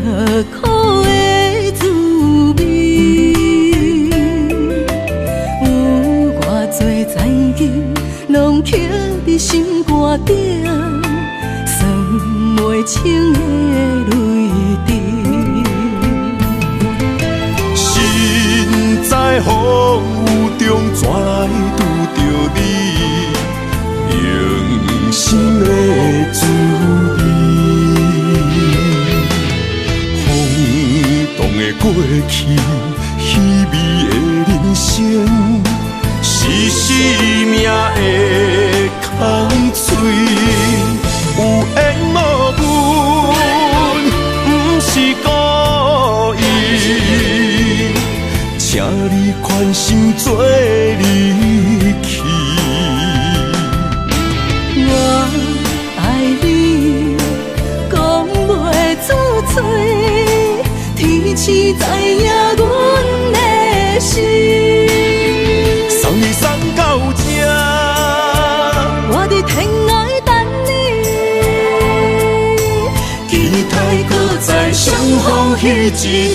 刻苦的滋味。有偌濟残金，攏刻佇心肝頂，算袂清的淚滴。身在風雨中，怎來拄著你？用心的滋味。風動的過去，稀微的人生，是生命的空喙。有緣無分，毋是故意，請你寬心做離去。我愛你，講袂出嘴，天時知影阮的心。送你送到這，我佇天涯等你，期待閣再相逢彼一日。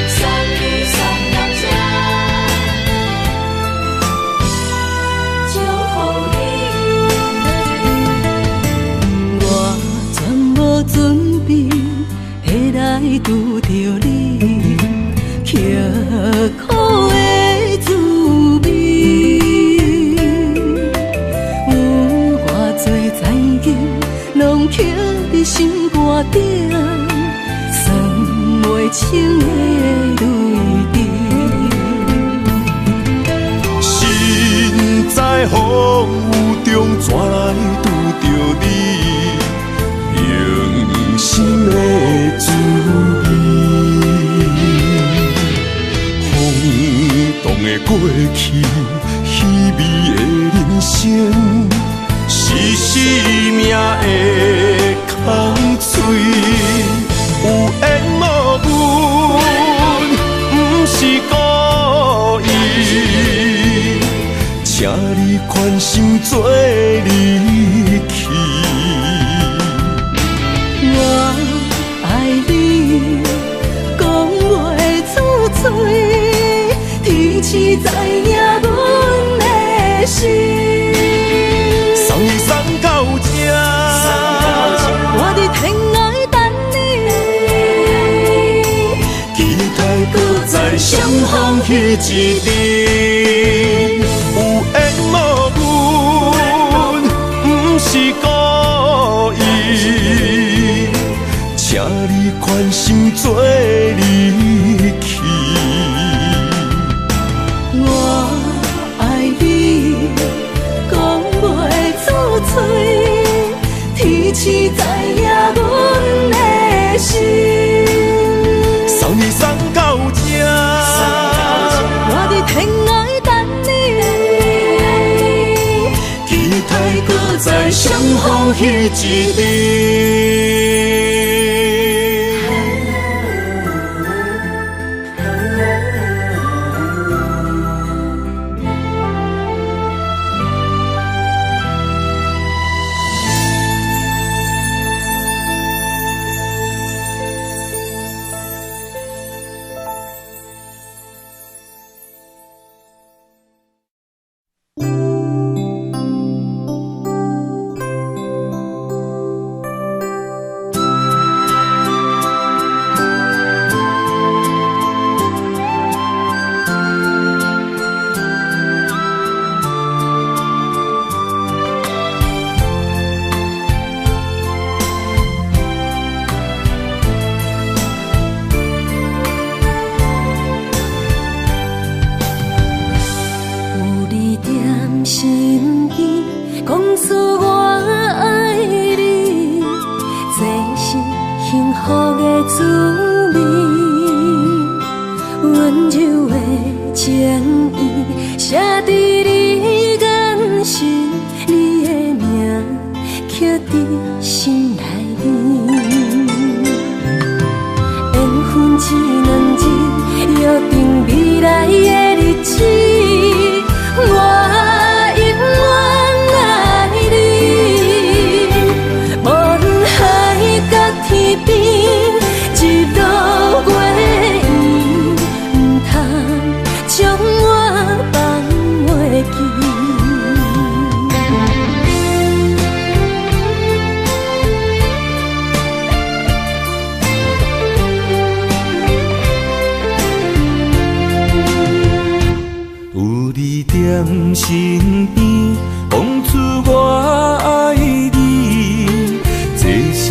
送你送到這，祝福你。我全無準備會來拄著你，刻苦的滋味。有偌濟殘金，攏刻佇心肝頂，算袂清的淚滴。身在風雨中，怎來拄著你？用心的滋味。風動的過去，稀微的人生，是生命的空喙。有緣無分，毋是故意，請你寬心做離去。我愛你，講袂出嘴，天時知影阮的心。送你送到這，我佇天涯等你，期待閣再相逢彼一日。有緣無分，毋是故意，請你寬心做離去。我愛你，講袂出嘴，天時知影阮的心。送你送到這，我佇天涯等你，期待閣再相逢彼一日。有你踮身邊，講出我愛你，這是幸福的滋味。溫柔的情意寫佇你眼神，你的名刻佇心內面。未來的日子，我永遠愛你。無論海角天邊，日落月圓，毋通將我放袂記。有你踮身邊，講出我愛你，這是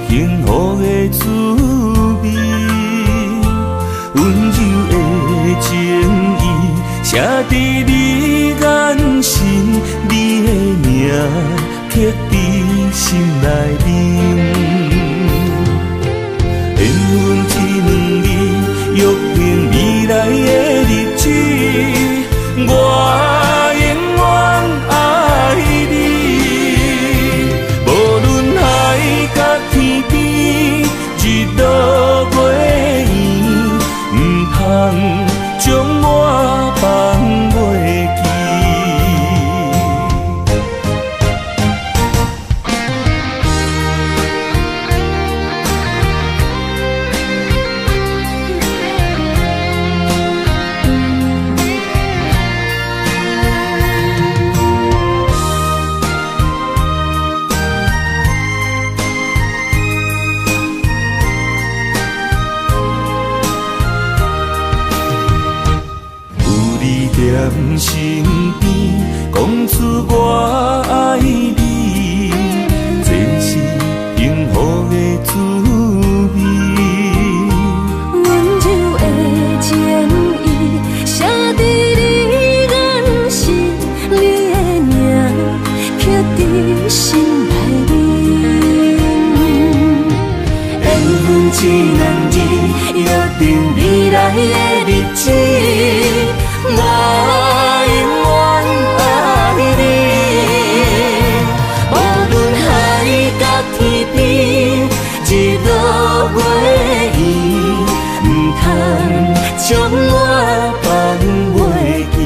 幸福的滋味。溫柔的情意，寫佇你眼神，你的名刻佇心內面。緣分這兩字，約定未來的日子，我永遠愛你。無論海角天邊，日落月圓，毋通將我放袂記。有你踮身邊，講出我愛你，這是幸福的滋味。溫柔的情意，寫佇你眼神，你的名刻佇心內面。緣分這兩字，約定未來的日子，我永遠愛你。無論海角天邊，日落月圓，毋通將我放袂記。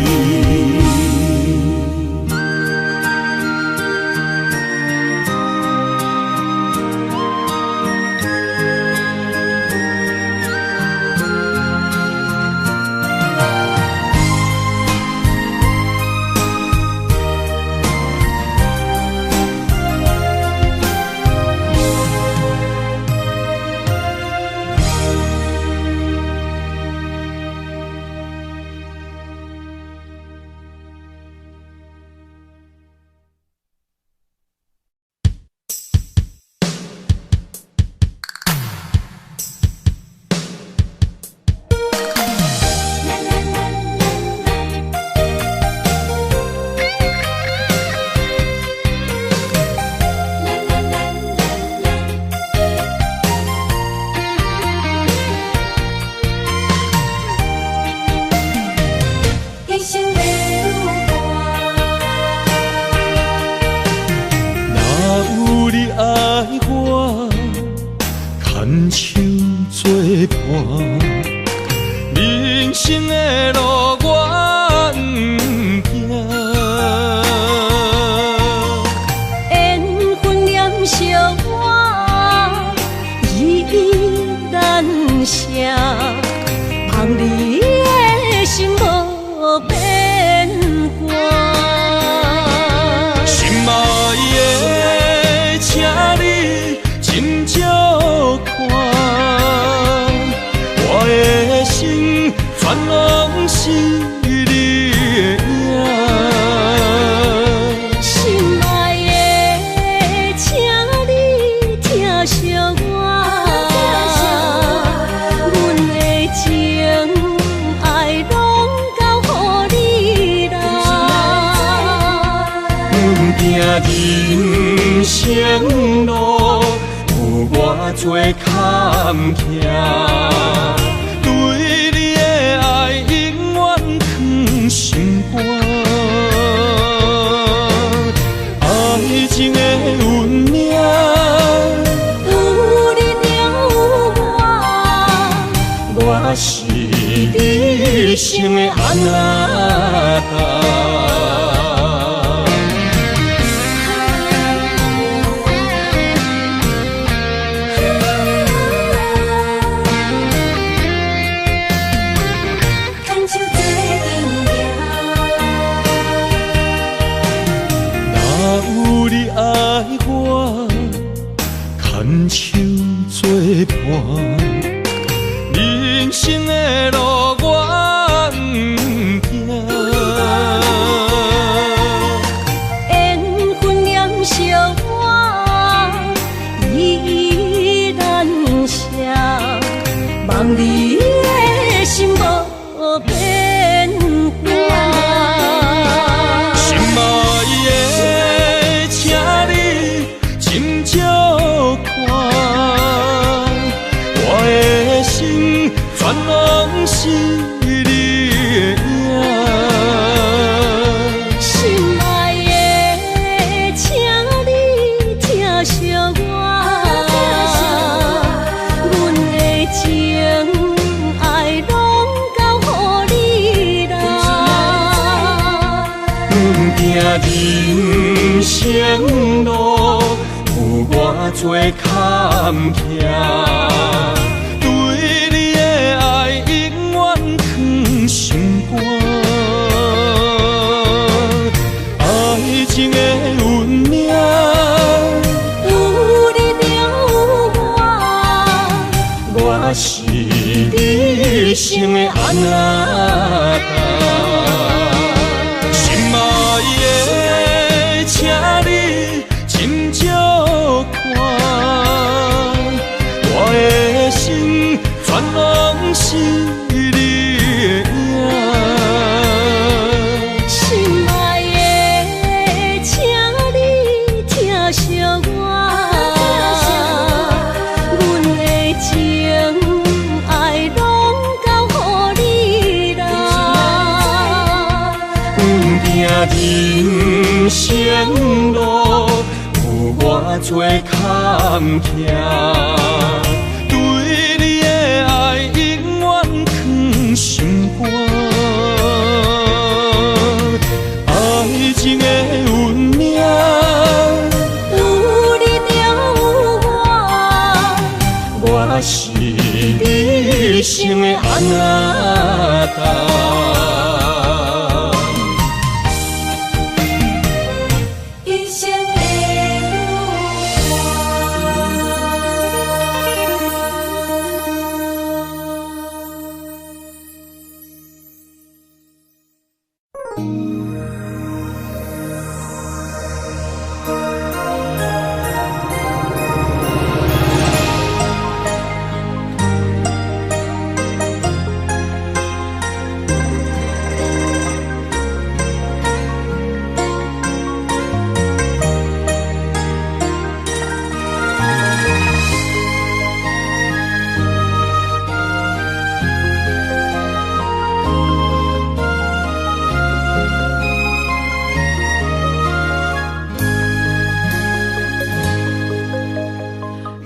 一生的旅伴。若有你愛我，牽手作伴，人生的路我毋驚。緣分念相我，依依難捨，望你的心無變卦。心愛的，請你斟酌看，我的心全攏是你的影。心愛的，請你疼惜我，阮的情愛攏交予你啦。阮行人生路，有偌多坎坷，對你的愛永遠藏心肝。愛情的運命，有你就有我，我是你生的阿那達。牽手做陣行。若有你愛我，牽手做伴，人生的路我毋驚。緣分念相我，依依難捨，望你的心無變化。心愛的，請你斟酌看，我的心全攏是你的影。心愛的，請你疼惜我，阮的情愛攏交予你啦。不驚人生路有偌濟坎坷，對你的愛永遠藏心肝。愛情的運命，有你就有我，我是你一生的阿那達。心愛的，請你斟酌看，我的心全攏是你的影。心愛的，請你疼惜我，阮的情愛攏交予你啦。不驚人生路有偌濟坎坷，對你的愛永遠藏心肝。愛情的運命，有你就有我，我是你一生的阿那達。一生的女伴。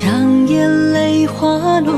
讓眼淚滑落。